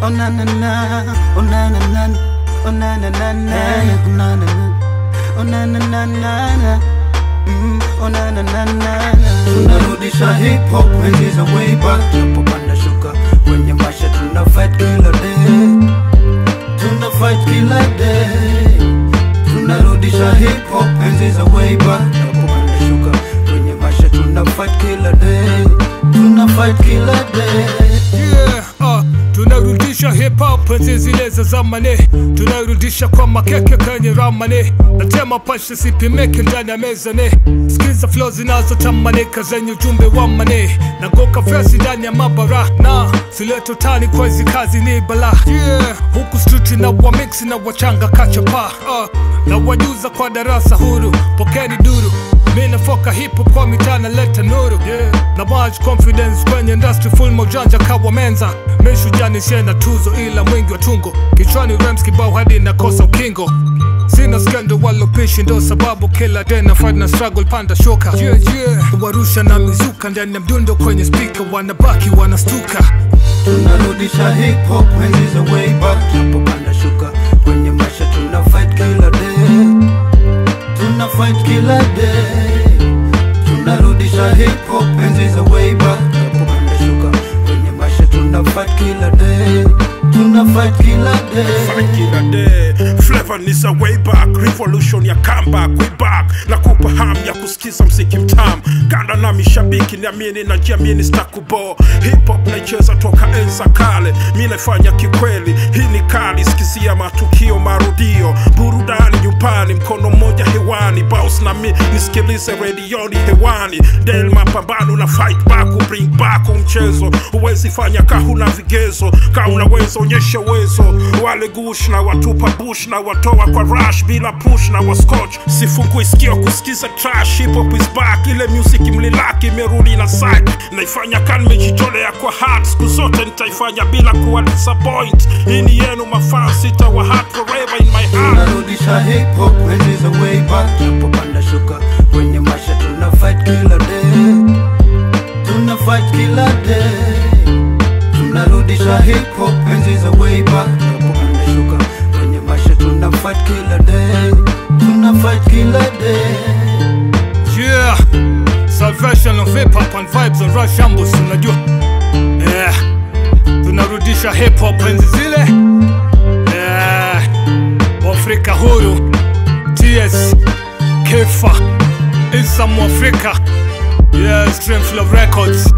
Oh na na na, oh na na na, oh na na na na, oh na na na, oh na na na na na, oh na na na na. Tunarudisha hip hop enzi za way back, tunapopanda shuka kwenye maisha tuna fight kila day, tuna fight kila day. Tunarudisha hip hop enzi za way back, tunapopanda shuka kwenye maisha tuna fight kila day, tuna fight kila day. Yeah, tunarudisha hip hop enzi zile za zamani, tunarudisha kwa makeke kwenye ramani. Natema pasha sipimeke ndani ya mezani, sikiza flow zinazotamanika zenye ujumbe wa mane. Nagoka verse ndani ya mabara na sileto tani kwa hizi kazi ni bala. Yeah, huku street na wa mix na wachanga kachapa, na wajuza kwa darasa huru, pokeni duru. Mina foka hip hop kwa mitaa na leta nuru. Yeah. Na much confidence kwenye industry full mojanja kawa menza. Meshujani shena tuzo ila mwingi wa tungo. Kichwani rhymes kibao hadi nakosa ukingo. Sina skendo wala pishi ndo sababu kila day na fight na struggle panda shuka. Yeah, yeah. Warusha na mizuka ndani ya mdundo kwenye speaker wanabaki wanastuka. Tunarudisha hip hop enzi za way back, tunapopanda shuka kwenye maisha tuna fight kila day, tuna fight kila day. Tunarudisha hip hop enzi za way back, tunapopanda shuka kwenye maisha tuna fight kila day, tuna fight kila day. Fight kila day. Flavor ni za way back, revolution ya comeback, we back. Nakupa ham ya kusikiza mziki mtamu. Kanda na mishabiki niamini na jiamini sitakubo. Hip hop naicheza toka enza kale, mi naifanya kikweli, hii ni kali. Sikizia matukio marudio, burudani nyumbani, mkono mmoja hewani. Bounce na mi nisikilize redioni hewani. Del mapambano na fight back, bring back mchezo. Huwezi fanya ka huna vigezo, ka unaweza onyesha uwezo. Wale gush na watupa bush na watoa kwa rush bila push na wascotch. Sifungui sikio kusikiza trash, hip hop is back. Ile music mlilaki imerudi na psych. Naifanya kan nimejitolea kwa heart, siku zote nitaifanya bila kuwa disappoint. Hii ni yenu mafans, itawa heart forever in my heart. Tunarudisha hip hop enzi za way back, tunapopanda shuka kwenye maisha tuna fight kila day, tuna fight kila day. Tunarudisha hip hop enzi za way back, tunapopanda shuka kwenye maisha tuna fight kila day, tuna fight kila day. Yeah, salvation of hip hop and vibes on Rush Ambush, unajua. Yeah, tunarudisha hip hop enzi zile. Yeah, Afrika huru, TS, Kefa, Isa Mwafrika. Yeah, Stream Flow Records.